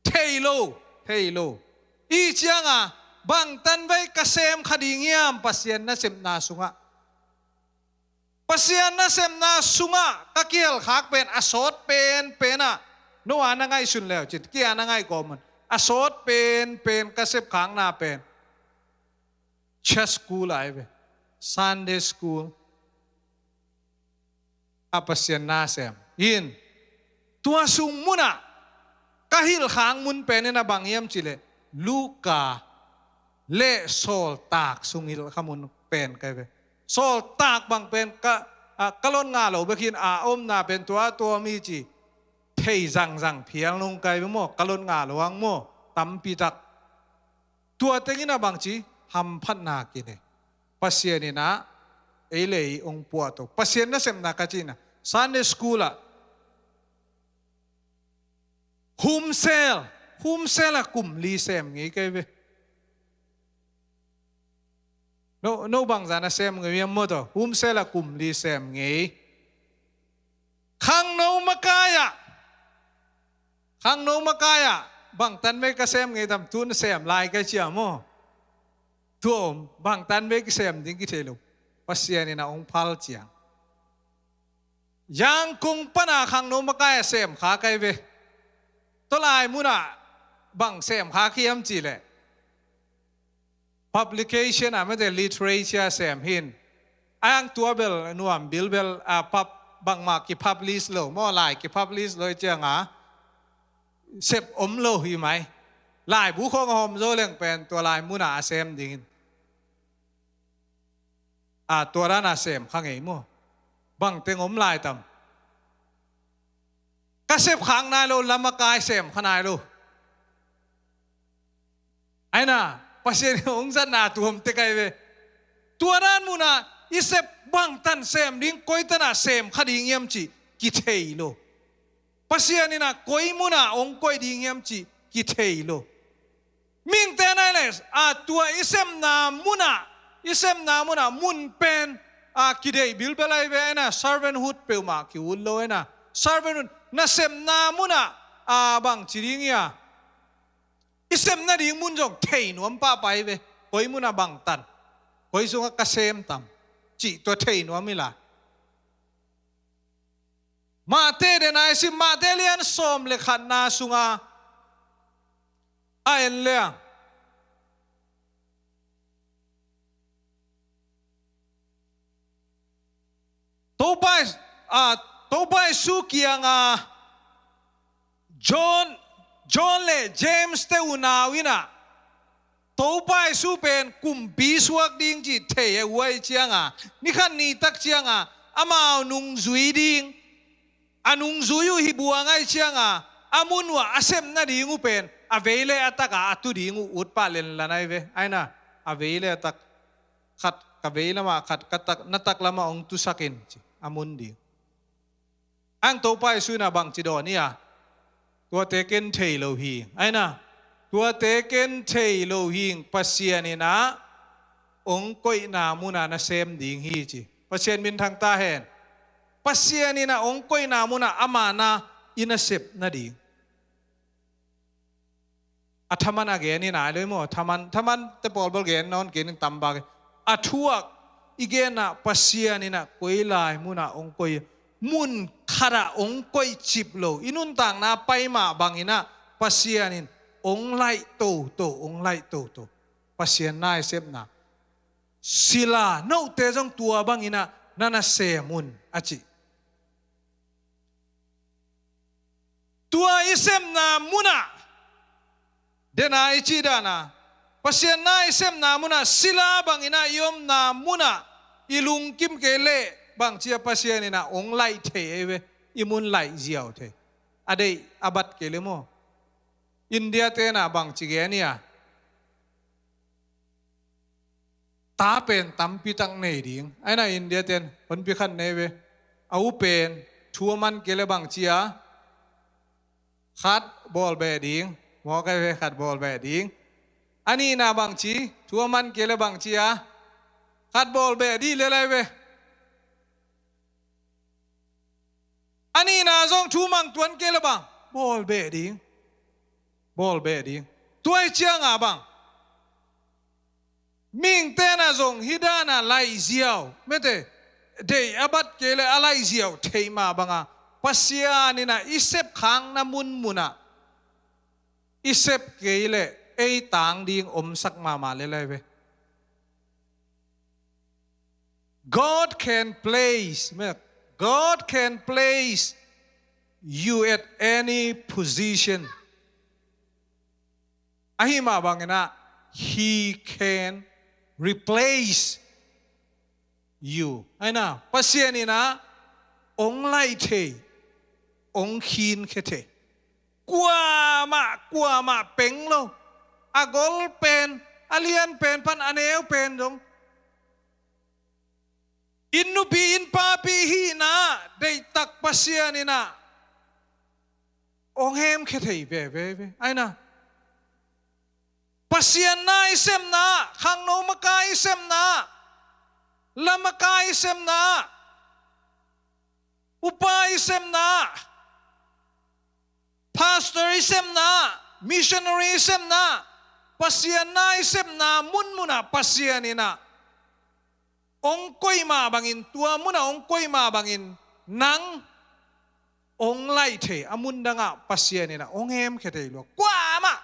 Thei lo, thei lo. I cianga, bang tanvei ka sem kha ding hiam Pasian nasepna sungah. Pasian nasepna sungah ka kihelkhak pen a sawt penpen ah, no a na ngaihsun leu cin, kia na ngaih kawm un. A sawt penpen ka sepkhakna pen church school ai ve, Sunday school. A Pasian nasem in, tua sung munah ka hilhkhak mun pen in a bang hiam cih leh, Luka le Sawltak sung hilhkhak mun pen kai ve. Sawltak bang pen ka, a, ka lot ngah lo bek hi in, a omna pen tua tua mi ci thei zangzang phial nung kai ve maw, ka lot ngah lo ang maw, tampi tak. Tua teng in a bang ci, hamphatna kinei. Pasian in a, ei le ei hong puahto. Pasian nasepna ka cihna, Sunday school ah, Home cell, home cell ah kum li sem ngei kai ve. No, no bangzah na sem ngei hiam maw tawh, home cell ah kum li sem ngei. Khangno makai ah, khangno makai ah, bang tanvei ka sem ngei tam, tun sem lai kai cia maw. Tua om, bang tanvei kisem ding kithei lo. Pasian in a hong phal ciang. Yangon pana khangno makai a sem kha kai ve. Tua lai munah bang sem kha khiam cih leh, publication a mate literature sem hin. Ayang tua bel nuam bilbel a pub bangmah kipublish lo maw, lai kipublish lo cianga sep om lo hi mai. Laibu khong a hawm zo leng pen tua lai munah a sem dingin. A, tua dan a sem kha ngei maw. Bang teng om lai tam. Ka sep khak nai lo, lamakai sem kha nai lo. Aina, Pasian hong zatna tuam tek ai ve. Tua dan munah i sep bangtan sem ding, koi tanah sem kha ding hiam cih kithei lo. Pasian in a koi munah hong koih ding hiam cih kithei lo. Mihingte nai le, a, tua i sepna munah, i sepna munah mun pen, a, kideih bilbel ai ve, aina servanthood peuhmah ki-ut lo, aina servanthood, na sepna munah, a, bang ci ding hia. I sepna ding mun zong thei nuam pahpah ai ve. Koi munah bangtan, koi sungah ka sem tam cih tua thei nuam hi lai. Matthai den a i sim, Matthai lian sawm le khatna sunga a en leng, Topa, a, Topa Jesu kianga John, John le James te unau in a, Topa Jesu pen kumpi suak ding cih thei a huai cianga, ni khat ni tak cianga amau nungzui ding, a nungzui uh hi buang ai cianga a mun uh a sep nading uh pen a vei le a taka a tu ding uh ut pah lenlan ai ve. Aina, a vei le a tak, khat ka vei lama, khat ka tak, na tak lama hong tusak in ci a mun ding. Ang Topa Jesu inah bangci dawn hi a, tuate ken thei lo hi. Aina, tuate ken thei lo hi, Pasian inah hong koihna munah na sem ding hi ci. Pasian minthang ta hen. Pasian inah hong koihna munah ama na i nasep nading. A thaman a gen hi nai lo hi maw? Thaman, thaman te pawl bel gen nawn kei ning, tam bak hi. A thuak i genah Pasian inah koi lai munah hong koi, mun khatah hong koih cip lo. I nuntakna pai mah banginah Pasian in hong laih toto, hong laih toto. Pasian na i sepna sila, note zong tua banginah na na sem un a ci. Tua i sepna munah, dena i cih dana, Pasian na i sepna munah, sila banginah i omna munah i lungkim kei leh bangci a, Pasian inah hong laih thei ei ve, i mun laih ziau thei. A deih a bat kei le maw? India tenah bangci gen hi a, ta pen tampi tak nei ding. Aina, India ten honpi khat nei ve. A u pen thu a man kei le bangci a, khat bawl beh ding. Mawk ai ve, khat bawl beh ding. A nihna bangci, thu a man kei le bangci a, khat bawl beh ding le lai ve. A nihna zong thu mang tuan kei le bang, bawl beh ding. Bawl beh ding. Tua i cianga bang, mihing tenah zong hih dana laih ziau, mete, deih a bat kei le a laih ziau thei mah banga, Pasian inah i sep khakna munmunah i sep kei leh ei tang ding omsak mahmah le lai ve. God can place, God can place you at any position. Ahi mah banginah, He can replace you. Aina, Pasian inah hong laih thei, hong khinkhia thei. Kuamah, kuamah peng lo. A gol pen, a lian pen pan a neu pen zong, inn nupi inn papi hihna deihtak Pasian inah hong hemkhia thei veve ve. Aina, Pasian na i sepna, khangno makai i sepna, la makai i sepna, upa i sepna, pastor i sepna, missionary i sepna, Pasian na i sepna munmunah Pasian inah hong koih mah bangin, tua munah hong koih mah bangin nang hong laih thei, a mun dangah Pasian inah hong hemkhia thei lua. Kuamah.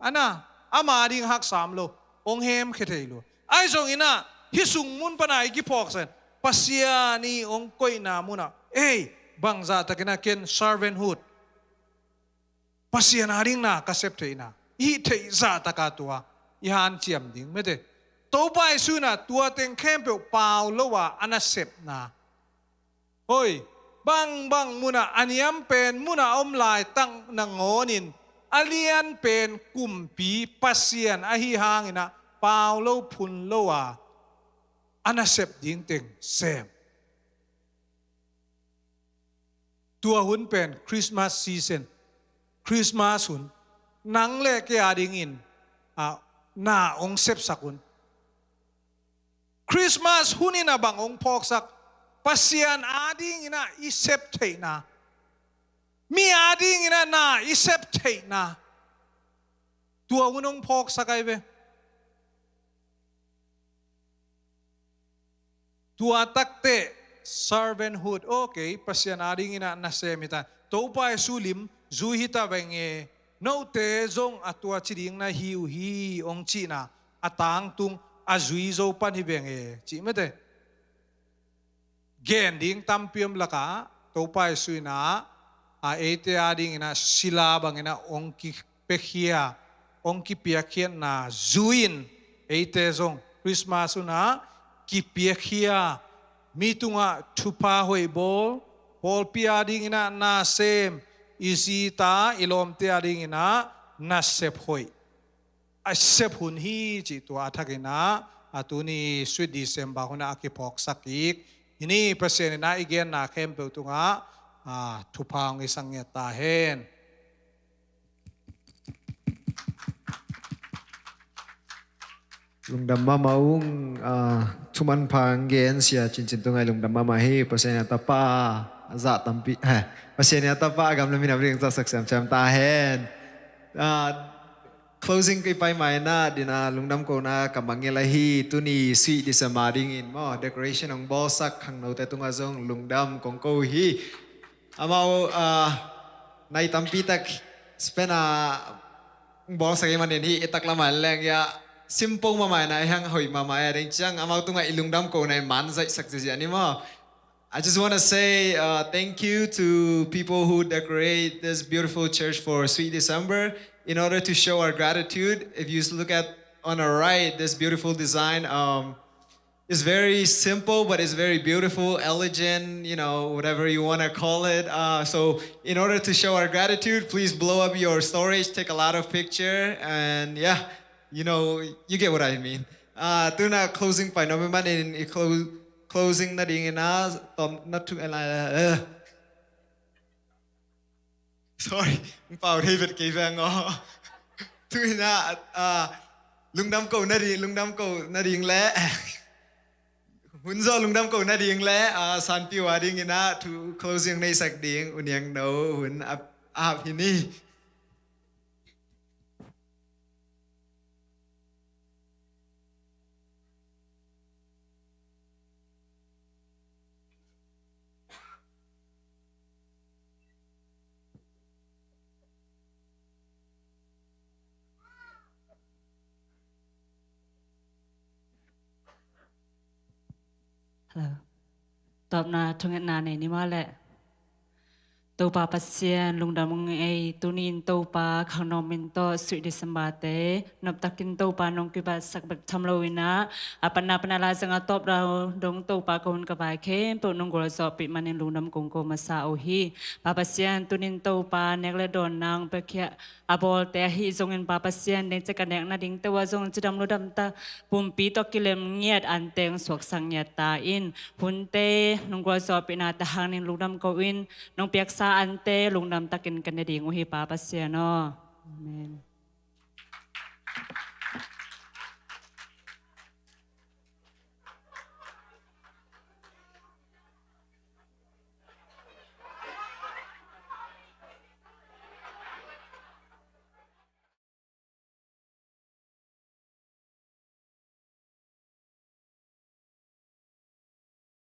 Aina, ama ding haksa om lo, hong hemkhia thei lua. Ahi zonginah hih sung mun pana i kiphawksak in, Pasian i hong koihna munah, ei, bangzah takinah ken servanthood, Pasian ading na ka sep theihna i hih theih zahtaka tua i hanciam ding, mete. Topa Jesu inah tua teng khempeuh pau lo a a nasepna, hoi, bangbang munah a niam pen munah a om laitak nangawnin a lian pen kumpi Pasian ahi hanginah pau lo phun lo a a nasep ding teng sem. Tua hun pen Christmas season, Christmas hun, nang le kei adingin, ah, na hong sepsak un. Christmas hun inah bang hong phawksak? Pasian adinginah i sep theihna, mi adinginah na i sep theihna, tua hun hong phawksak ai ve. Tua takteh servanthood, okay, Pasian adinginah nasem hita, Topa Jesu lim zui hita veng e, note zong a tua ci ding na hi uh hi hong cihna a tangtung a zui zo pan hi veng e, cih mete. Gen ding tampi om lakah Topa Jesu inah a eite adinginah sila banginah hong kipiakhia, hong kipiakkhiatna zui-in eite zong Christmas hunah kipiakkhia, mi tungah thupha hoih bawl, pawlpi adinginah nasem, i zi i ta i lawmte adinginah nasep hoih a sep hun hi cih tua a thakinah a tuni Sweet December hunah a kiphawksak kik hi ni. Pasian inah i genna khempeuh tungah a thupha hong i sak ngiat ta hen. Lungdam mahmah ung. Ah, thumanpha hong gen Sia Cincin tungah i lungdam mahmah hi. Pasian a tapa a zah tampi, he, Pasian a tapa a gam le minam ding zahsak siamsiam ta hen. Ah, closing ka i pai mai na dina lungdam kona ka mangngilh ahi. Tuni Sweet December dingin maw, decoration hong bawlsak khangnote tungah zong lungdam kong ko hi. Amau, ah, nai tampi tak spend a bawlsak i manin hi i taklam a leng ia simple mahmah na i hang hoih mahmah a ding ciang amau tungah i lungdam kona i man zaihsak ziazia ni maw. I just want to say, uh, thank you to people who decorate this beautiful church for Sweet December. In order to show our gratitude, if you look at on the right, this beautiful design, um, it's very simple, but it's very beautiful, elegant, you know, whatever you want to call it. Uh, so in order to show our gratitude, please blow up your storage, take a lot of picture, and yeah, you know, you get what I mean. Uh, tuna closing pai no man in close, closing na ding ina tom na tu ela. Sorry, pau thei vet kei veng aw. Tu ina, ah, lungdam ko na ding, lungdam ko na ding le. Hun zo lungdam ko na ding le, ah, sanpi wa ding ina tu closing nei sak ding uniang no hun ap, ap hini. Hello. Tawpna thungetna nei ni mah leh. Topa Pasian lungdam ung ei, tunin Topa khangno min tawh Sweet December te noptakin Topa nong kibatsak bek tham lo ina, a panna panna la zanga tawp dau dong Topa ka hun ka vai khempeuh nong gualzawhpih manin lungdam kong ko masa uh hi. Pa Pasian tunin Topa nek le dawn nang pekhia a bawlte ahi zongin Pa Pasian deng cek a nek nading teuh ah zong cidam ludam ta pumpi tawh kilem ngiat anteng suaksak ngiat ta in hunte nong gualzawhpihna ta hangin lungdam ko in nong piaksa ante lungdam takin ka ne ding uh hi Pa Pasian aw. Amen.